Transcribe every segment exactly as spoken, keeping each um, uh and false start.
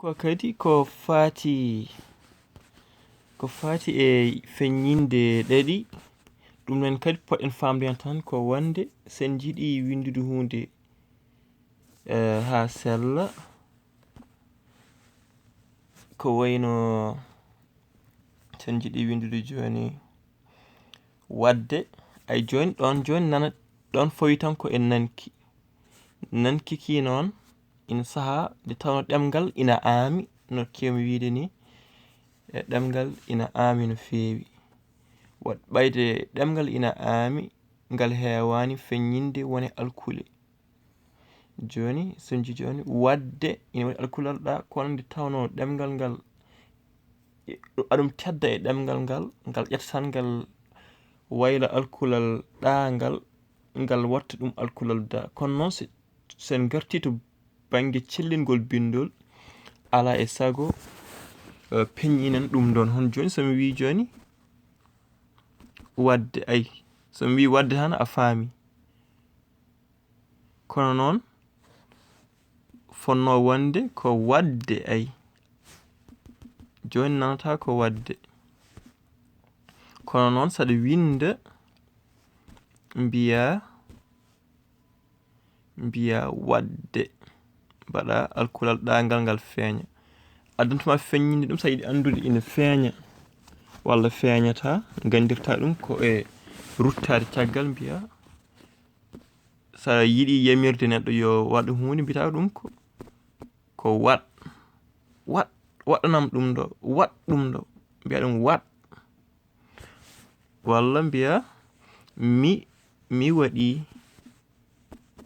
Ko kadi ko faati, ko faati e feññinde ɗaɗi. Ɗum noon kadi poɗɗen faamde heen tan ko wonde so en njiɗii winndude huunde, eh, haa sella, ko wayno so en njiɗii winndude jooni waɗde, ay jooni ɗoon, jooni nana, ɗoon fawi tan ko e nanki. Nanki ki noon, ina sahaa nde tawnoo ɗemngal ina aami, no keewmi wiyde ni, e ɗemngal ina aami no feewi. Waɗ ɓayde ɗemngal ina aami, ngal heewaani feññinde wone alkule. Jooni, so nji jooni, waɗde ina waɗi alkulal ɗa, kono nde tawnoo ɗemngal ngal, e, aɗum tedda e ɗemngal ngal, ngal ƴetta tan ngal wayla alkulal ɗa ngal, ngal watta ɗum alkulal da. Kono noon, so, so en ngartii to bannge cellingol binndol, alaa e sago, eh, peññinen ɗum ɗoon. Hono jooni, so mi wii jooni, waɗde, ay, so mi wii waɗde tan, a faami. Kono noon, fotnoo wonde ko waɗde, ay. Jooni nanata ko waɗde. Kono noon, saɗa winnda, mbiyaa, mbiyaa waɗde. Mbaɗa alkulal ɗa ngal, ngal feeña. Addantuma feññinde ɗum, so a yiɗi anndude ina feeña walla feeñataa, nganndirta ɗum ko e ruttaade caggal, mbiyaa, so a yiɗi yamirde neɗɗo yo waɗ huunde, mbiyata ɗum ko, ko waɗ, waɗ, waɗanam ɗum ɗo, waɗ ɗum ɗo, mbiya ɗum waɗ. Walla mbiya mi, mi waɗi,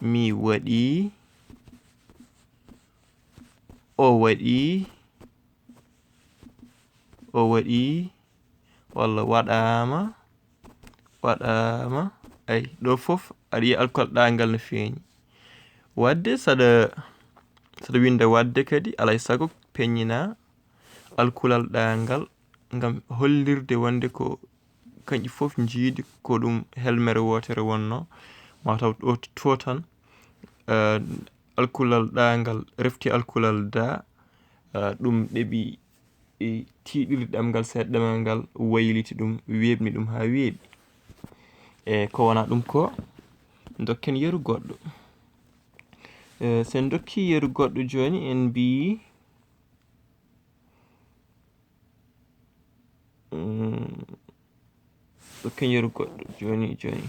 mi waɗi, o waɗi, o waɗi, walla waɗaama, waɗaama. Ay, ɗo fof aɗa yiya alkol ɗaangal no feeñi. Waɗde saɗa, saɗa winnda waɗde kadi, alaa e sago peññinaa alkulal ɗaangal ngam hollirde wonde ko kañƴi fof njiidi ko ɗum helmere wootere wonnoo, mataw ɗo to tan, eh, alkulal ɗaangal refti alkulal da, eh, ɗum ɗeɓi, eh, tiiɗirde ɗemngal seeɗa, ɗemngal ngal wayliti ɗum, weeɓni ɗum haa weeɓi. E ko wonaa ɗum ko, ndokken yeru goɗɗo. Eh, so en ndokkii yeru goɗɗo jooni, en mbiyi, mm, ndokken yeru goɗɗo jooni, jooni.